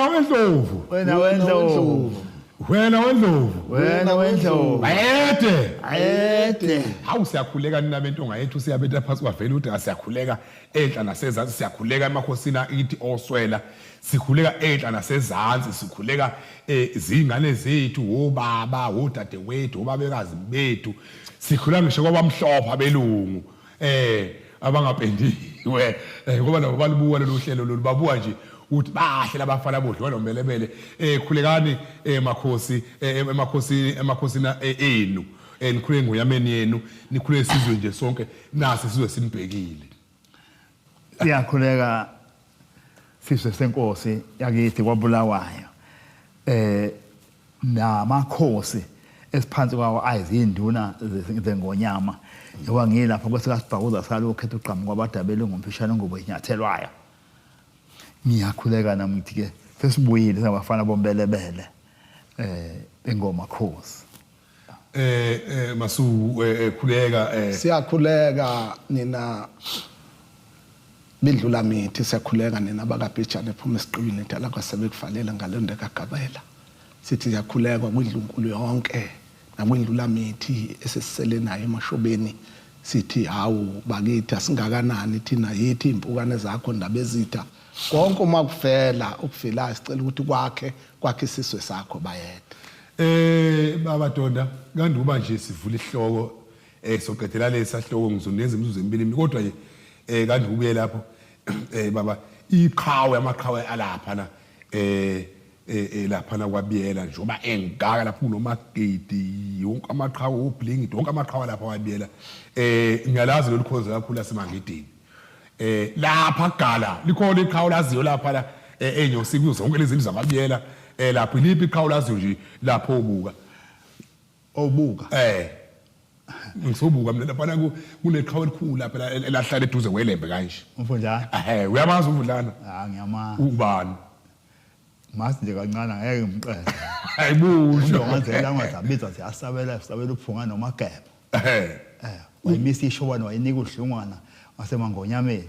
Wena wendlovu. Wena wendlovu. Wena wendlovu. Wena wendlovu. Bayede. Bayede. Hawu siyakhuleka nina bentonga yethu siyabetha phansi kwavela ukuthi siyakhuleka enhla nasezansi siyakhuleka emakhosini akithi oswela sikhuleka enhla nasezansi sikhuleka eh, zingane zethu obaba odadewethu obabekazi bethu sikhuleka ngisho kwabamhlophe abelungu eh abangapendiwe eh ngoba nabo balibuka lolu hlelo lolu babuka nje ukuthi bahle labafana bodliwa nombelebele eh khulekani eh makhosi eh, emakhosini emakhosini eh, enu eh nikhule ngoyameni yenu nikhule isizwe nje sonke nasi isizwe sinibhekile. Siyakhuleka sizwe senkosi yakithi kwaBulawayo eh namakhosi esiphansi kwawo ayizinduna zengonyama njengoba ngilapha kwesikasibhakuza salokhetha ugqamu kwabadabele ngomfishane ngubo inyathelwayo ngiyakhuleka nami ngithi ke sesibuyile singabafana bombelebele eh ingoma khosi. Masu khuleka. Siyakhuleka nina bidlula mithi, siyakhuleka nina bakabhijane ephuma esiqiwini edala kwasebekuvalela ngalonto kagabela. Sithi siyakhuleka kwindlunkulu yonke nakwindlula mithi esesisele nayo emashobeni. Sithi hawu bakithi, asingakanani thina, yithi impukane zakho ndaba ezitha konke uma kufela ukufelayo, sicela ukuthi kwakhe kwakhe isizwe sakho bayede. Baba Donda, kanti uba nje sivula isihloko soqedela lesa sihloko ngizonenza imizuzu emibili kodwa nje kanti ubuye lapho baba iqhawe amaqhawe alapha na lapha na kwabiyela njengoba engaka lapho kunomagidi yonke amaqhawe oblingi wonke amaqhawe lapha kwabiyela ngiyalazi lolu khozi kakhulu lasemangidini lapha gala likhona iqhawe laziyo lapha la enyosi kuzo zonke lezi zakwabiyela lapho iliphi iqhawe laziyo nje lapho obuka obuka ngisobuka mina lapha kuneqhawe elikhulu lapha elahlala eduze kwelembe kanje. Umfundlana? Uyamazi umfundlana? Ah, ngiyamazi. Ubani? Mazi nje kancane angeke ngimqede. Ayibusho. Ungazela ungazabiza ziyasabela sabela uphunga nomageba. Wayimisa ishobane wayinika udlungwana wasemangonyameni.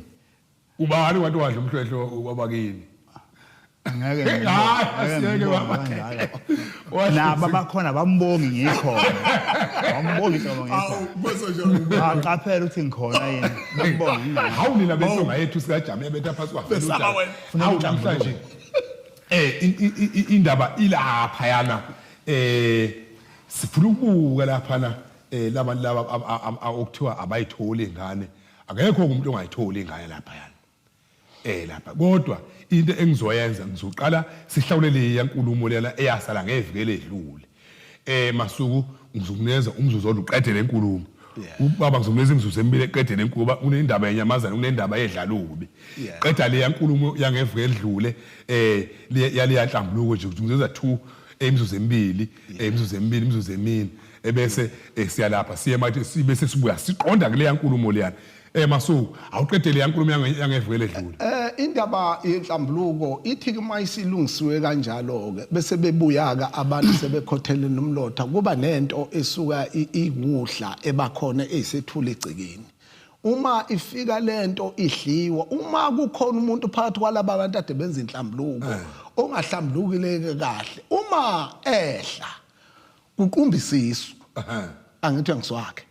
Ubani wathi wadla umhlwehlo wabakini? Ngeke asiyeke baba. Naba bakhona bambongi ngikhona. Bambongi hlobo ngikhona. Aqaphela ukuthi ngikhona yini. Bambongi. Hawu nina besonga yethu sikajamile betha phansi kwafela. Hawu namhlanje indaba ilapha yana sifuna ukubuka lapha na labantu laba okuthiwa abayitholi ingane. Akekho umuntu ongayitholi ingane lapha yana. Lapha kodwa into engizoyenza ngizoqala sihlawulele yankulumo lena eyasala ngeviki eledlule. Masuku ngizokunikeza umzuzu oluqede lenkulumo. Ubaba ngizokunikeza imizuzu emibili eqede lenkulumo kunendaba yenyamazana kunendaba yedlalubi. Qeda le yankulumo yangeviki edlule yale yanhlambuluko nje ngizokunikeza 2 imizuzu emibili imizuzu emibili imizuzu emine ebese siyalapha siye manje bese sibuya siqonda kule yankulumo leyana. Masuku awuqedele yankulumo yangeviki eledlule. Indaba yenhlambuluko ithi uma isilungisiwe kanjalo ke bese bebuya ke abantu sebekhothele nomlotha kuba nento esuka ikudla ebakhona eyisethula egcekeni. Uma ifika lento idliwa, uma kukhona umuntu phakathi kwalaba abantu ade benza inhlambuluko ongahlambulukile kahle, uma ehla kuqumba isisu. Angithi angiswakhe.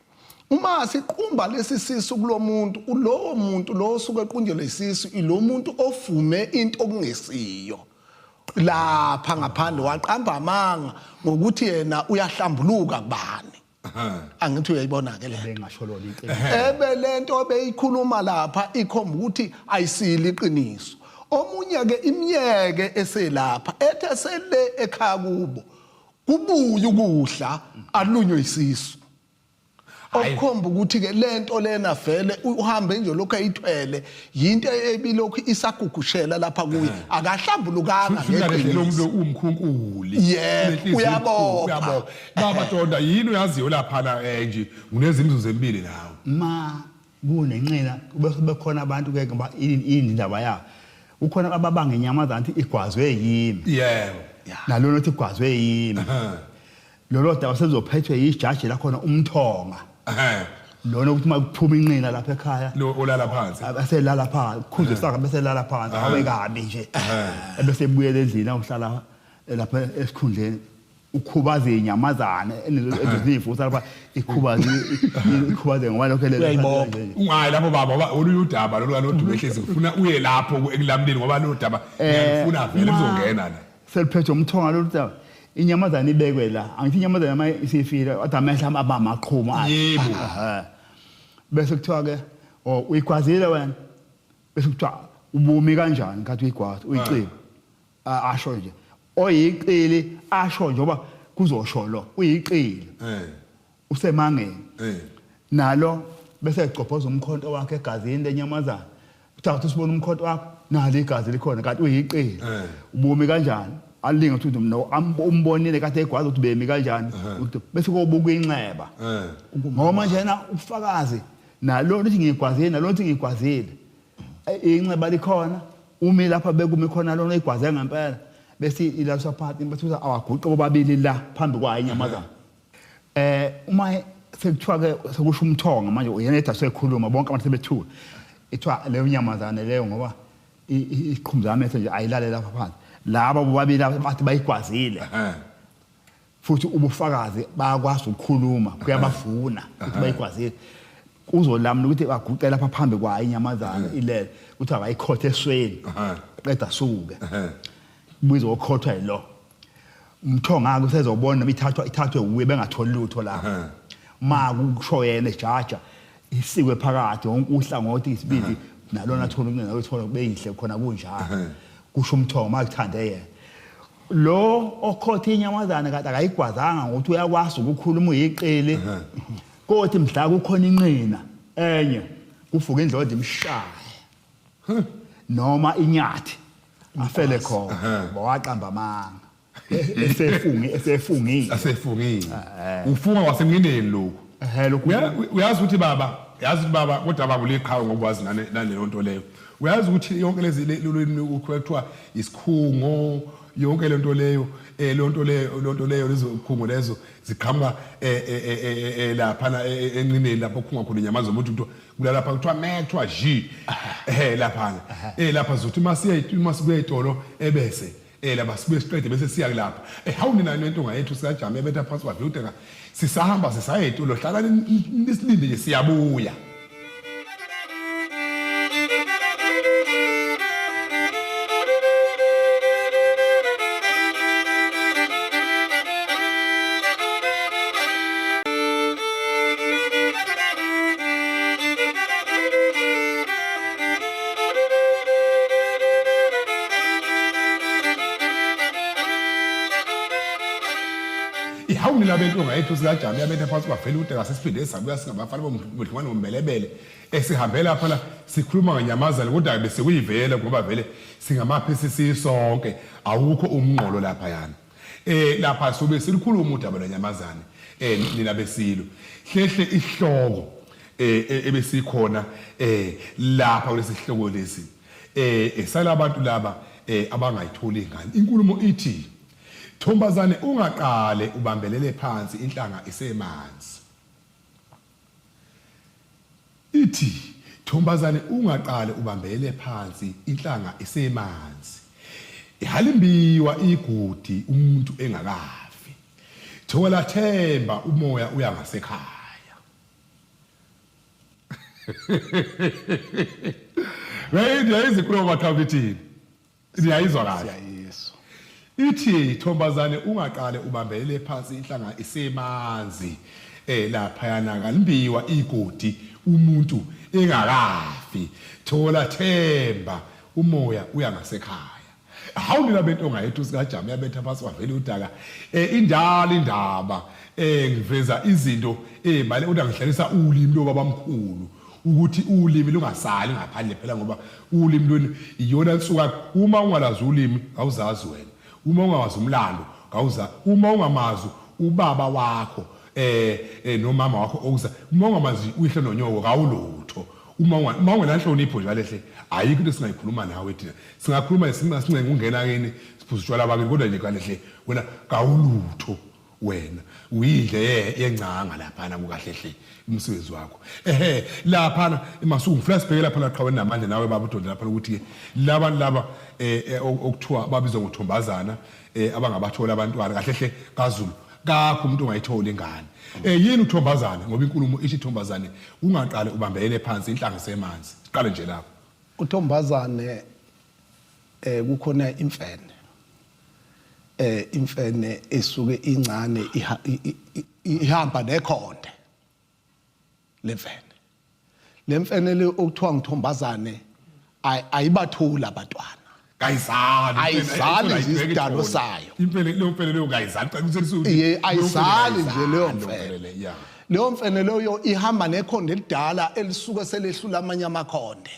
Uma siqumba lesi sisu kulomuntu, ulowo muntu lo osuke equnjelwe isisu ilo muntu ofume into okungesiyo lapha ngaphandle, waqamba amanga ngokuthi yena uyahlambuluka kubani. Angithi uyayibona ke le nto. Ebe lento beyikhuluma lapha ikhomba ukuthi ayisili iqiniso. Omunye ke imiyeke eselapha ethe sele ekhaya kubo kubuye ukudla alunywe isisu. Okukhomba ukuthi ke lento lena vele uhambe nje lokhu ayithwele yinto ebilokhu isagugushela lapha kuye akahlambulukanga ngeqiniso. Umuntu umkhunkuli. Yebo, uyabopha. Baba Donda yini uyaziyo lapha na nje unezimizuzu emibili nawe. Ma kunenqina bese bekhona abantu ke ngoba indaba yabo. Ukhona ababanga inyamazana athi igwazwe yimi. Yebo. Nalona othi igwazwe yimi. Lolo daba sezophethwe yijaji lakhona umthonga. Lona ukuthi uma kuphuma inqina lapha ekhaya Lo olala phansi. aselala phansi, khuzwe isaka bese lala phansi, awe kabi nje. Ebese ebuyela endlini ayohlala lapha esikhundleni. Ukhubaze inyamazane enezifusa lapha ikhubaze ikhubaze ngoba lokho lelo Uyayibopha. Ungayi lapho baba ngoba olunye udaba lolu kanodume ehlezi ngifuna uye lapho ekulamuleni ngoba lolu daba ngiyalufuna vele kuzongena la. Seliphethwe umthonga lolu daba. Inyamazane ibekwe la. Angithi inyamazane uma isifile kodwa amehlo aba amaqhumu ayo. Yebo. Ehhe. Bese kuthiwa ke oh uyigwazile wena. Bese kuthiwa ubumi kanjani ngathi uyigwaza uyicili. Asho nje. Oyiqili asho nje ngoba kuzosho lo uyiqili. Usemangeni. Nalo bese egcobhoza umkhonto wakhe egazini lenyamazana. Uthatha usibona umkhonto wakho nalo igazi likhona kanti uyiqili. Ubumi kanjani? Alinge ukuthi no umbonile kade egwaza ukuthi bemi kanjani. Ukuthi bese kobuka inxeba. Ngoba manje yena ubufakazi nalo lithi ngigwazile nalo lithi ngigwazile. Inxeba likhona umi lapha bekumi khona lona igwaze ngempela bese ilaliswa phansi bese uthi awaguqe bobabili la phambi kwayo inyamazana. Uma sekuthiwa ke sekusho umthonga manje uyena ethi asekhuluma bonke abantu sebethuka. Ithiwa leyo nyamazane leyo ngoba iqhumza amehlo nje ayilale lapha phansi. Laba bobabili bathi bayigwazile. Futhi ubufakazi bayakwazi ukukhuluma kuyabavuna ukuthi bayigwazile. Kuzolamula ukuthi baguqe lapha phambi kwayo inyamazane ilele ukuthi abayikhothe esweni. Qeda suke. Kubuye okhothwa yilo. Umthonga ke usezobona noma ithathwe uye bengatholi lutho lapha. Ma kusho yena ejaja isikwe phakathi wonke uhlangothi isibili nalona athola ukunena uthola kubeyihle khona kunjalo. Kusho umthonga makuthande yena. Lo okhotha inyamazane kade akayigwazanga ngokuthi uyakwazi ukukhuluma uyiqili. Kodwa mhla kukhona inqina enye kuvuka indlondlo imshaye. Noma inyathi afele khona bawaqamba amanga. Esefungile. Asefungile. Ufunga wasemnqineni lokhu. Lokhu. Uyazi ukuthi baba, yazi ukuthi baba kodwa baba uliqhawe ngokwazi naleyo nto leyo. Uyazi ukuthi yonke lezi lolimi kuthiwa isikhungo yonke lento leyo lonto leyo lonto leyo lezo khungo lezo ziqhamuka lapha na enqineni lapho khunga khona inyama zomuntu kuthiwa kulalapha kuthiwa me kuthiwa ji lapha lapha zothi masiye masibuye etolo ebese lapha sibuye siqede bese siya kulapha hawu nina lento ngayethu siyajama ebetha phansi kwavela udeka sisahamba sisaye etolo hlala nisilinde nje siyabuya. Ihawuni labantu ngayethu sikajama yabetha phansi kwavela udeka sesiphinde sabuya singabafana bomdlwane wombelebele esihambe lapha la sikhuluma ngenyamazane kodwa bese kuyivela ngoba vele singamaphisi sisonke awukho umnqolo lapha yana. Lapha sobe silikhuluma udaba lwenyamazane nina besilo. Hlehle ihloko ebesikhona lapha kulesi sihloko lesi esalabantu laba abangayitholi ingane. Inkulumo ithi Thombazane ungaqale ubambelele phansi inhlanga isemanzi. Ithi Thombazane ungaqale ubambelele phansi inhlanga isemanzi. Ihalimbiwa igodi umuntu engakafi. Thola themba umoya uya ngasekhaya. Right, yayizikhuluma maqhawe ithini? Siyayizwa kahle. Siyayizwa. Ithi Thombazane ungaqale ubambelele phansi inhlanga isemanzi lapha yana kalimbiwa igodi umuntu engakafi. Thola themba umoya uya ngasekhaya. Hawu nina bentonga yethu sikajama yabetha phansi kwavela udaka. Indala indaba ngiveza izinto manje kodwa ngihlalisa ulimi lo babamkhulu ukuthi ulimi lungasali ngaphandle phela ngoba ulimi lwenu iyona nsuka. Uma ungalazi ulimi awuzazi wena, uma ungawazi umlando awuzazi, uma ungamazi ubaba wakho nomama wakho okuza, uma ungamazi uyihlo nonyoko kawulutho. Uma ungenanhlonipho nje kalehle ayikho into esingayikhuluma nawe thina. Singakhuluma sincenga ungena kini siphuza utshwala bakini kodwa nje kalehle wena kawulutho. Wena uyindle yengcanga laphana kukahle hle umsebenzi wakho. Ehe, laphana masuku ngifuna sibheke laphana qhawe namandla nawe baba uDonda laphana ukuthi ke labantu laba okuthiwa babizwa ngothombazana abangabathola abantwana kahle hle kaZulu kakho umuntu ongayithola ingane. Yini uthombazana ngoba inkulumo ithi thombazane ungaqale ubambelele phansi inhlanga semanzi. Siqale nje lapho. Uthombazane kukhona imfene. Imfene esuke incane ihamba nekhonde lemfene. Lemfene le okuthiwa ngithombazane ayibathula abantwana. Kayizali. Ayizali nje isidalo sayo. Imfene leyo mfene leyo kayizali. Cha kuselisuthi. Ye ayizali nje leyo mfene. Leyo mfene leyo ihamba nekhonde elidala elisuke selehlula amanye amakhonde.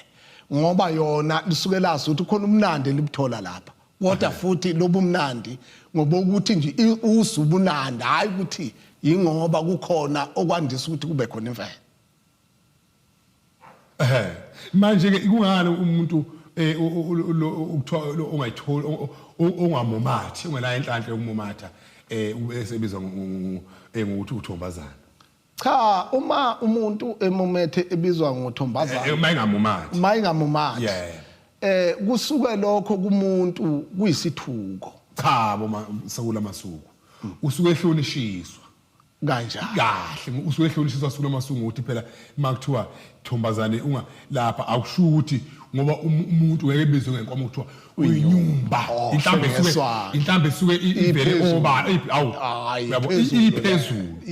Ngoba yona lisuke lazi ukuthi khona umnandi elibuthola lapha. Kodwa futhi lobumnandi ngoba ukuthi nje usubunandi hayi ukuthi ingoba kukhona okwandisa ukuthi kube khona imfene. Manje ke kungani umuntu ukuthiwa ongayitholi ongamumathi ungenayo inhlanhla yokumumatha esebizwa ngokuthi uthombazana? Cha, uma umuntu emumethe ebizwa ngothombazana uma engamumathi, uma engamumathi kusuke lokho kumuntu kuyisithuko. Cha bo, sekula masuku usuke ehlonishiswa kanjani kahle, usuke ehlonishiswa sukula masuku ukuthi phela makuthiwa thombazane unga lapha akusho ukuthi ngoba umuntu ngeke ebizwe ngenkomo kuthiwa uyinyumba, inhlambe esuke ivele oba awu yabo iphezulu,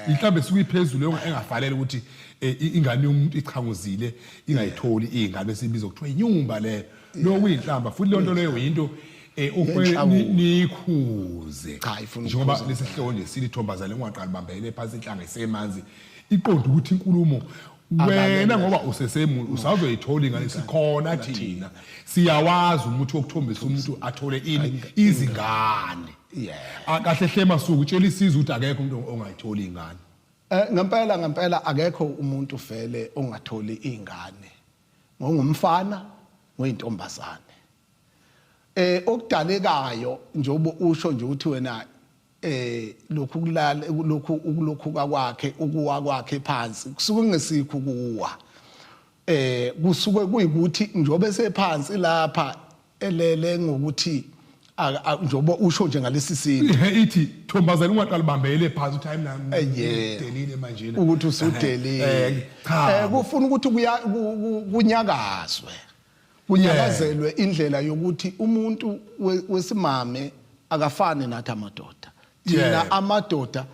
inhlambe esuke iphezulu engafanele ukuthi ingane yomuntu ichanguzile ingayitholi ingane esibizwa kuthiwa inyumba leyo. Lo kuyinhlamba futhi leyo nto leyo yinto okufanele nikhuze njengoba lesihloko nje silithombazane ungaqali bambele phansi inhlanga isemanzi iqonda ukuthi inkulumo wena ngoba usesemuntu usazoyithola ingane sikhona thina siyawazi umuthi wokuthombisa umuntu athole ini izingane. Kahle hle masuku utshela isizwe ukuthi akekho umuntu ongayitholi ingane. Ngempela ngempela akekho umuntu vele ongatholi ingane, ngongumfana ngoyintombazane. Okudalekayo njengoba usho nje ukuthi wena lokhu kulala lokhu ukulokhuka kwakhe ukuwa kwakhe phansi kusuke kungesikho ukuwa, kusuke kuyikuthi njengoba esephansi lapha elele ngokuthi njengoba usho nje ngalesi sinto ithi thombazana ungaqali bambele phansi uthi hayi mina udelile manje ukuthi usudelile. Cha kufuna ukuthi kunyakazwe kunyakazelwe indlela yokuthi umuntu wesimame akafani nathi amadoda. Thina amadoda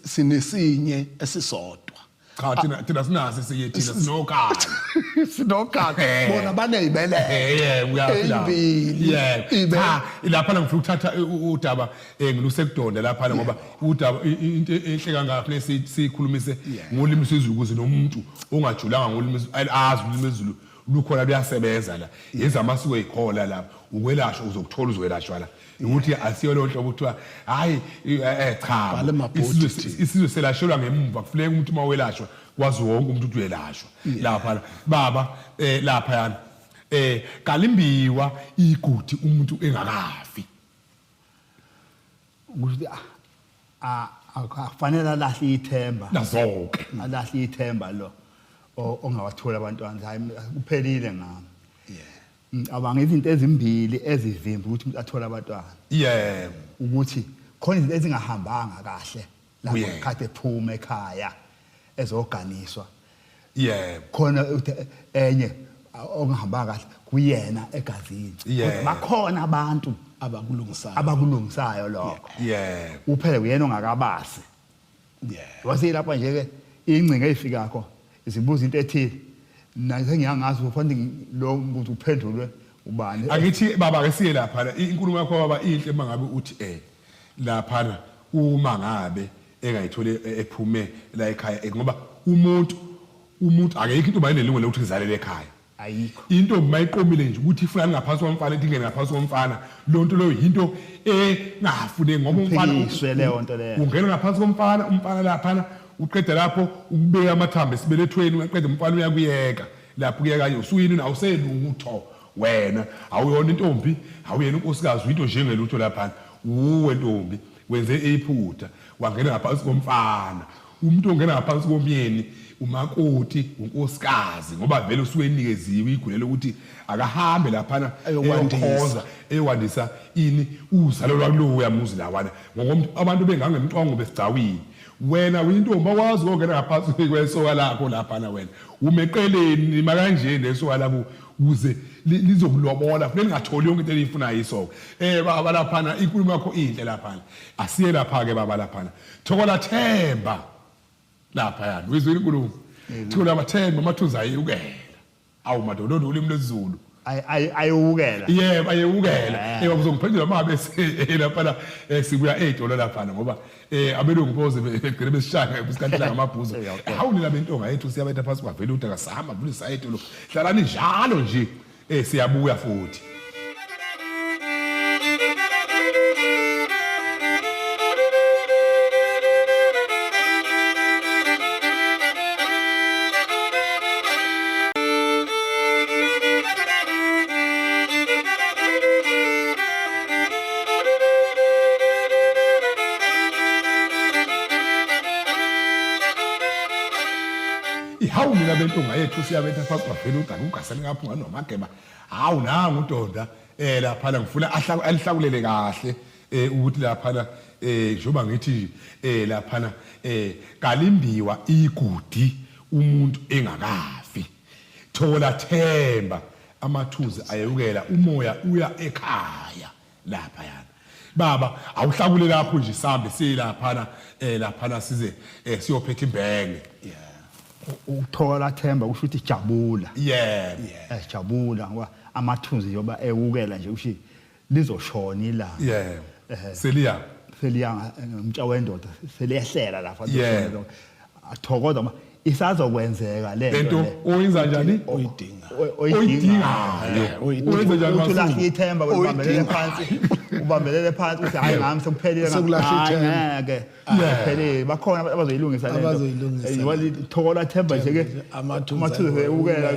sinesinye esisodwa. Cha thina sinaso esinye, thina sinokhala. Sinokhala. Bona banezibelelo. Ezimbili. Cha lapha ngifuna ukuthatha udaba ngilusekudonda lapha ngoba udaba into enhle kangaka kufanele sikhulumise ngolimi lwesiZulu ukuze nomuntu ongajulanga ngolimi azi ulimi lwesiZulu lukhona luyasebenza la. Yezamasiko ikhola lapha ukwelashwa uzokuthola uzokwelashwa la. Ukuthi asiyo lo hlobo kuthiwa hayi cha isizwe selashelwa ngemuva kufuneka umuntu uma welashwa kwazi wonke umuntu ukuthi uyelashwa lapha baba lapha yana kalimbiwa igodi umuntu engakafi ukuthi akufanele alahle ithemba nazoke alahle ithemba lo ongawathola abantwana hayi kuphelile ngami. Ngicabanga izinto ezimbili ezivimba ukuthi umuntu athole abantwana. Yebo. Ukuthi khona izinto ezingahambanga kahle lapho kade ephuma ekhaya ezoganiswa. Yebo. Khona enye ongahambanga kahle kuyena egazini. Bakhona abantu abakulungisayo lokho. Yebo. Uphele kuyena ongakabasi. Yebo. Wase lapha nje ke ingcinga ezifikakho izibuza into ethile. Mina sengiyangazi ufanele lo ukuthi uphendulwe ubani. Angithi baba ke siye lapha inkulumo yakho baba inhle mangabe uthi lapha uma ngabe engayithole ephume la ekhaya ngoba umuntu akekho into bayinelungelo lokuthi izalele ekhaya. Ayikho. Intombi mayiqomile nje ukuthi ifuna ngaphansi komfana ithi ingene ngaphansi komfana lonto leyo into engafuneki ngoba umfana leyo nto leyo. Ungena ngaphansi komfana umfana lapha uqeda lapho ukubeka amathambo esibelethweni uyaqeda umfana uyakuyeka lapho kuyeka nje usuyini awuselutho wena awuyona intombi awuyena unkosikazi into njengelutho lapha uwe ntombi. Wenze iphutha wangena ngaphansi komfana. Umuntu ongena ngaphansi komyeni umakoti, unkosikazi, ngoba vele usuke enikeziwe igunya lokuthi akahambe laphana Ayokwandisa. eyokhonza, eyokwandisa ini uzalo lwakuloya muzi lawana. Ngokomntu abantu bengangemcongo besigcawini. Wena uyintombi awazi ukongena ngaphansi kwesoka lakho laphana wena. Umeqeleni nima kanje nesoka lakho ukuze lizokulobola kufanele lingatholi yonke into eliyifunayo isoka. Baba laphana inkulumo yakho inhle laphana. Asiye lapha ke baba laphana. Thokola Themba lapha yani. Uyizwile inkulumo? Thokola Themba amathunzi ayewukela. Awu madoda ulimi lwesiZulu. Ayewukela. Yebo ayewukela. Uzongiphendula uma bese lapha sibuya ey'tolo laphana ngoba abelungu boze begcine besishaya besikantela ngamabhuzo. Hawu nina bentonga yethu siyabetha phansi kwavela udaka sahamba vule sayetolo. Hlalani njalo nje siyabuya futhi. Ihawu nina bentonga yethu siyabetha phansi kwavela udaka ugasele ngapho nganomageba. Hawu nangu udonda laphana ngifuna alihlakulele kahle ukuthi laphana njengoba ngithi laphana kalimbiwa igudi umuntu engakafi. Thola Themba amathunzi ayewukela umoya uya ekhaya lapha yana. Baba awuhlakule lapho nje sambe siye laphana laphana size siyophetha imbenge. Ukuthola Themba kusho ukuthi jabula. Yebo. Jabula ngoba amathunzi njengoba ewukela nje kusho lizoshona ilanga. Yebo. Seliya. Seliya umtsha wendoda seliyehlela lapha. Yebo. Athokoza ngoba isazokwenzeka le nto le. Oyenza njani? Oyidinga. Oyidingayo. Oyenza njani? Uthi ulahla ithemba ubambelele phansi. Ubambelele phansi uthi hayi ngami sekuphelile. Sekulahla ithemba. Ngeke. Kuphelile. Bakhona abazoyilungisa le nto. Abazoyilungisa. Thokola Themba nje ke Amathunzi ewukela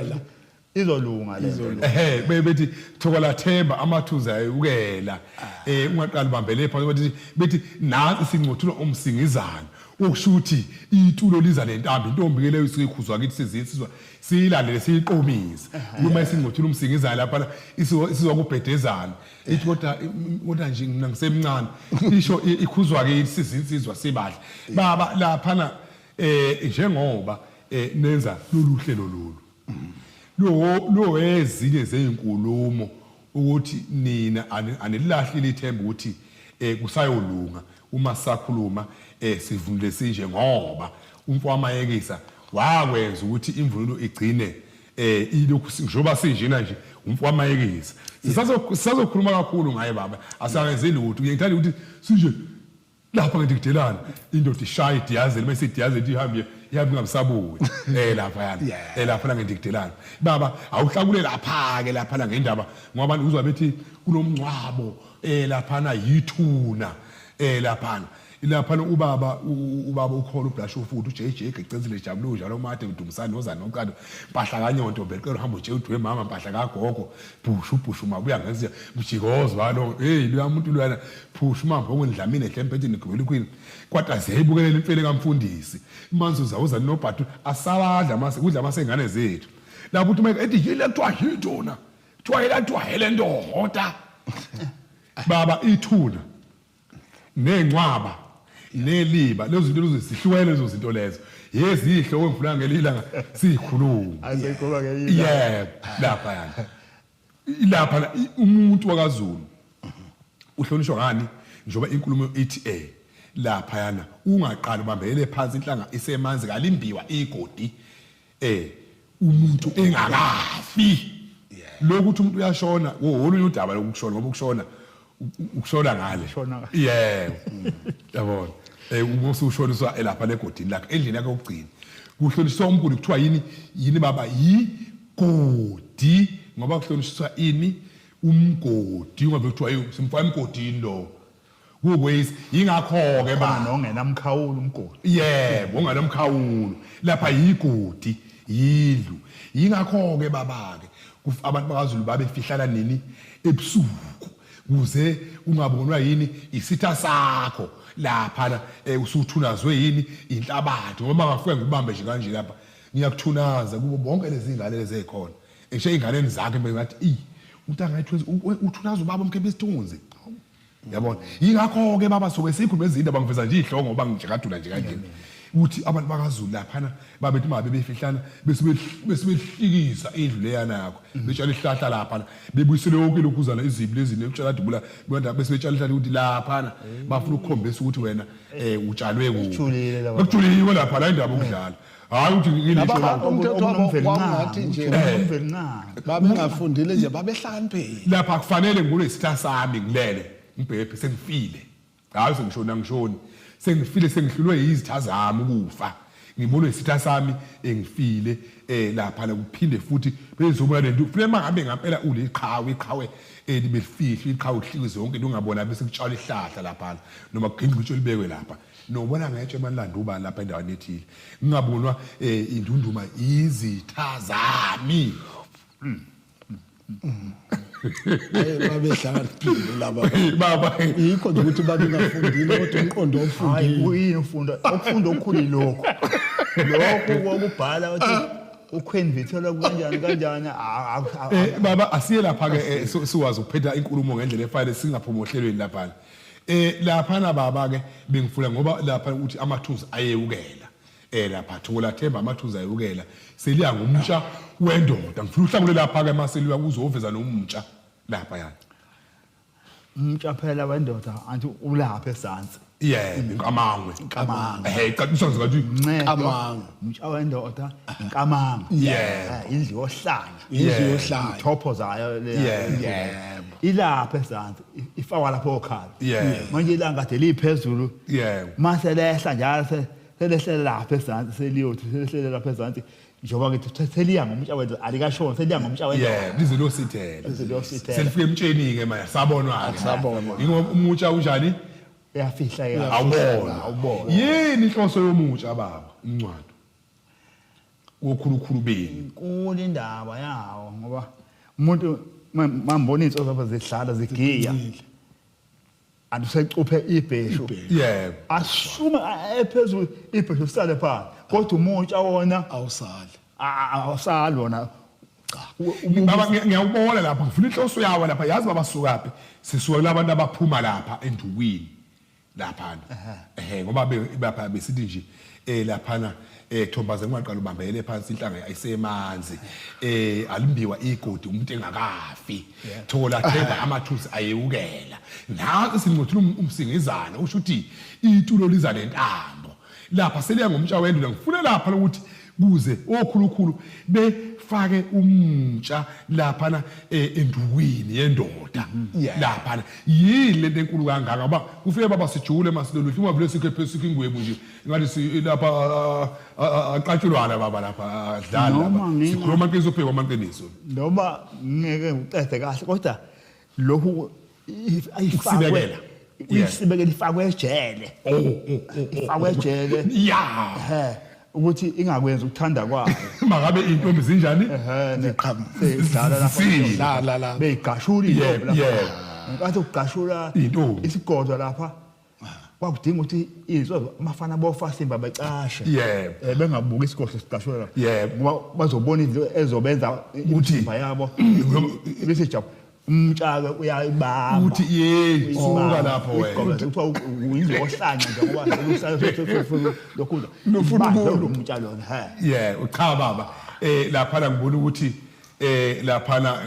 izolunga le nto. Bethi Thokola Themba amathunzi ayewukela. Ungaqali ubambele phansi bethi nansi sincothulo umsingizana. Okusho ukuthi itulo liza nentambo, intombi ke leyo isuke ikhuzwa kithi sizinsizwa siyilandele siyiqomise. Uma isincothula umsingizana lapha isizwa kubhedezana. Ithi kodwa nje mina ngisemncane. Isho ikhuzwa kithi sizinsizwa sibahle. Baba laphana njengoba nenza lolu hlelo lolu. Lo ezinye zezinkulumo ukuthi nina anilahlile ithemba ukuthi kusayolunga uma sakhuluma sivunule sinje ngoba umfo wamayekisa wakwenza ukuthi imvunulo igcine ilokhu njengoba sinjena nje umfo wamayekisa. Sisazokhuluma kakhulu ngaye baba, asakenzi lutho. Ngiyangithanda ukuthi sinje lapha ngidikudelana indoda ishaya idiyazela bese idiyazela ihambe ihambe ingabisabuyi lapha yana lapha ngidikudelana baba awuhlakule lapha ke lapha ngendaba ngoba abantu uzwa bethi kunomncwabo laphana yithuna laphana laphana ubaba ubaba ukhona ubrush ufuthi uJJ gecenzile jabulo njalo made udumisana nozana noqando mpahla kanyonto beqela uhamba uJJ udwe mama mpahla kagogo bhushu bhushu mabuya ngenziya mjikozo walo hey loya muntu loyana phushu mama ngondlamini ehle empetheni gibela iqueen kwata ziyayibukelela imfele kamfundisi manzuza uzana nobhatu asawadla mase kudla mase ingane zethu lapho uthi mike ethi yile kuthiwa yintona kuthiwa yile kuthiwa hele ndoda baba ithuna nengcwaba neliba lezo zinto lezo zihlukene lezo zinto lezo yezihle ongifuna ngelilanga sikhuluma asekhuluma ngelilanga yebo lapha yana lapha umuntu wakaZulu uhlonishwa ngani njengoba inkulumo ithi lapha yana ungaqali ubambelele phansi inhlanga isemanzi kalimbiwa igodi umuntu engakafi lokuthi umuntu uyashona olunye udaba lokushona ngoba ukushona ukushona ngale yebo yabona uma usushoniswa elapha legodini lakhe endlini yakhe yokugcina kuhloniswa umgodi kuthiwa yini yini baba yigodi ngoba kuhloniswa ini umgodi ngoba kuthiwa simfaka emgodini lo kukwezi ingakho ke ba nongenamkhawulo umgodi yebo ongenamkhawulo lapha yigodi yindlu ingakho ke baba ke abantu bakaZulu babefihlala nini ebusuku. Kuze ungabonwa yini isitha sakho laphana usuthunazwe yini inhlabathi, ngoba ngafika ngikubambe nje kanje lapha ngiyakuthunaza kubo bonke lezi ngane lezi ezikhona. Ngisho ey'nganeni zakhe bengathi i umuntu angayithunzi uthunaza ubaba umkhipha isithunzi. Yabona, yingakho-ke baba soke sikhulume izindaba ngiveza nje iy'hloko ngoba ngijekadula nje kanje ukuthi abantu bakaZulu laphana babethi uma bebefihlana bese behlikisa indlu leyana yakho betshala isihlahla laphana bebuyisele yonke lokhuzana izibi lezi nekutshala dubula bese betshala isihlahla ukuthi laphana bafuna ukukhombisa ukuthi wena um utshalwe kuphi. Kujulile lapha. Kujuliwe lapha la indaba okudlala hhayi ukuthi ngilisho Laba- la. Umthetho wabo kwakungathi nje- Umvelinqangi. Babengafundile nje babehlakaniphile. Lapha kufanele ngibone isitha sami ngilele ngibhebhe sengifile. Hayi sengishona ngishoni. Sengifile sengihlulwe yizitha zami ukufa. Ngibonwe isitha sami engifile lapha la kuphinde futhi bezobona lento. Kufanele mangabe ngampela uliqhawe iqhawe elibelifihlwe iqhawe kuhlikizwe yonke into ungabona bese kutshalwa ihlahla lapha noma kugingqwe itshe libekwe lapha. Nobona ngetshe emalanda ubani lapha endaweni ethile. Ngingabonwa indunduma izitha zami. Hayi babehlakaniphile laba. Baba Yikho nje ukuthi babengafundile kodwa umqondo Hayi ofundile. kuyini ufunda ukufunda okukhulu lokho. Lokho kokubhala uthi uQueen Victoria kanjani kanjani Baba asiye lapha ke siwazi ukuphetha inkulumo ngendlela efanele singaphumi ohlelweni lapha. Lapha baba ke bengifuna ngoba lapha ukuthi amathunzi ayewukela. Lapha thola themba amathunzi ayewukela seliya ngumtsha wendoda. Ngifuna uhlangule lapha ke maseliya uzoveza nomtsha lapha yani. Umtsha phela wendoda anti ulapha esantsi. Yebo, inkamangwe. Inkamangwe. Iqaliswa nje ngathi Ncedo. Inkamangwe. Umtsha wendoda inkamangwe. Yebo. Indlu yohlanya. Indlu Yeah. yohlanya. Ithopho zayo le. Yeah. Yebo. Ilapha esantsi ifakwa lapho okhala. Yeah. Manje ilanga kade liphezulu. Yebo. Mase lehla njalo selehlele lapha esantsi seliyothi selehlele lapha esantsi njengoba ngithi seliya ngomtsha wendoda alikashoni seliya ngomtsha wendoda. Yebo, lize liyosithela. Lize liyosithela. Selifike emtsheni ke manje sabonwa ke. Akusabonwa. Ingoba umutsha unjani? Uyafihla ke. Awubona. Awubona. Yini inhloso yomutsha baba? Umncwado. Wokhulukhulu beni. Inkulu indaba yawo ngoba umuntu mambona insuku lapha zidlala zigiya. Andusecuphe ibheshu. Yebo. Asume ephezulu ibheshu sale phansi. Kodwa umutsha wona Awusali. awusali wona. Baba ngiyawubona lapha ngifuna inhloso yawo lapha yazi baba sukaphi sisuka kulabantu abaphuma lapha endukwini laphana ngoba bapha besithi nje laphana Thombaze ungaqala ubambele phansi inhlanga ayisemanzi alimbiwa igodi umuntu engakafi thola themba amathunzi ayewukela nansi sincothula umsingizana usho ukuthi itulo liza nentambo lapha seliya ngomtsha wendula ngifuna lapha ukuthi kuze okhulukhulu befake umtsha laphana endukwini yendoda laphana yini lento enkulu kangaka ngoba kufike baba sijule masiloluhle uma vele sikhe phezulu ingwebu nje ngathi si lapha aqatshulwana baba lapha adlala Noma lapha nginga- sikhuluma amaqiniso phekwa amaqiniso Noma ngeke ngiqede kahle kodwa lokhu ayifakwe Ukusibekela. Yeah. Isibekela ifakwe ejele. Ifakwe ejele. Yeah. Ukuthi ingakwenzi ukuthanda kwayo. Mangabe intombi zinjani? Zidlala lapha. Zidlala lapha. Beyigqashula intombi lapha. Yeah. Ngenkathi ukugqashula Intombi. isigodlo lapha kwakudinga ukuthi izwe abafana bofasimba becashe. Yebo. Bengabuki isigodlo sigqashula lapha. Yebo. Ngoba bazobona izinto ezobenza Ukuthi- imizimba yabo bese jabula. Umtshaka uyayibamba. Uthi yey suka lapho wena. Kuthiwa uyindlu yohlanya nje ngoba lokhu Nofuna ukulo. umtsha lona. He. Yeah, cha baba. Lapha ngibona ukuthi laphana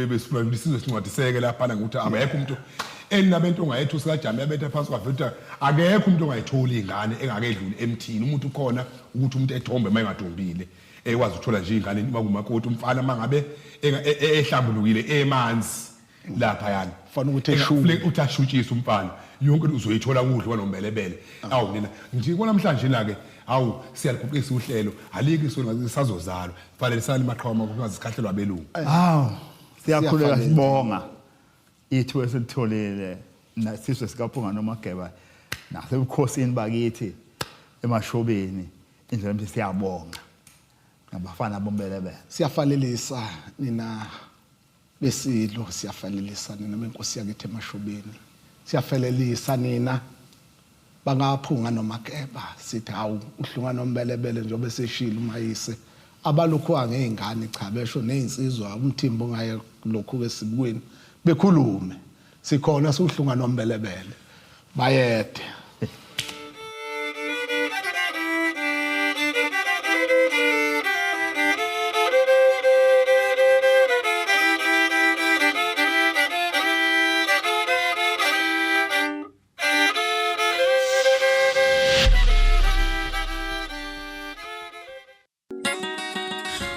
besifuna isizwe sincwadiseke laphana ngokuthi akekho umuntu enabento ongayethu sikajama yabetha phansi kwavela akekho umuntu ongayitholi ingane engakedluli emthini. Umuntu ukhona ukuthi umuntu ethombe mayengadombile ekwazi ukuthola nje ingane makumakoti umfana mangabe ehlambulukile emanzi lapha yani. Fanele ukuthi eshuke. Uthi ashutshise umfana yonke into uzoyithola kudliwa nombelebele. Awu nina nje konamhlanje la ke awu siyaliguqisa uhlelo alikho isona ngathi sazozalwa fanele sale maqhawe amakhosi sikhahlelwa abelungu. Awu siyakhuleka Siyafanele. sibonga ithu esilitholile nasizwe sikaPhunga noMageba nasebukhosini bakithi emashobeni indlela mthi siyabonga ngabafana bombelebele. Siyafalelisa nina Besilo siyafelelisa nina benkosi yakithi emashobeni. Siyafelelisa nina bangaphunga nomakeba sithi hawu uhlunga nombelebele njengoba eseshilo umayise abalokhu ngey'ngane cha besho ney'nsizwa umthimba ongaye lokhu-ke esibukweni bekhulume sikhona siwuhlunga nombelebele bayede.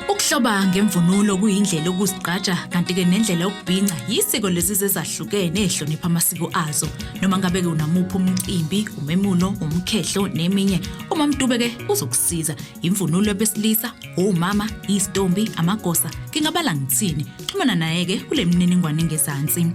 Ukuhloba ngemvunulo kuyindlela yokuzigqaja kanti-ke nendlela yokubhinca yisiko lezizwe ezahlukene ezihlonipha amasiko azo. Noma ngabe-ke unamuphi umcimbi, umemulo, umkhehlo neminye, uMamDube-ke uzokusiza. Imvunulo yabesilisa, omama, izitombi, amagosa, ngingabala ngithini. Xhumana naye-ke kule mininingwane engezansi.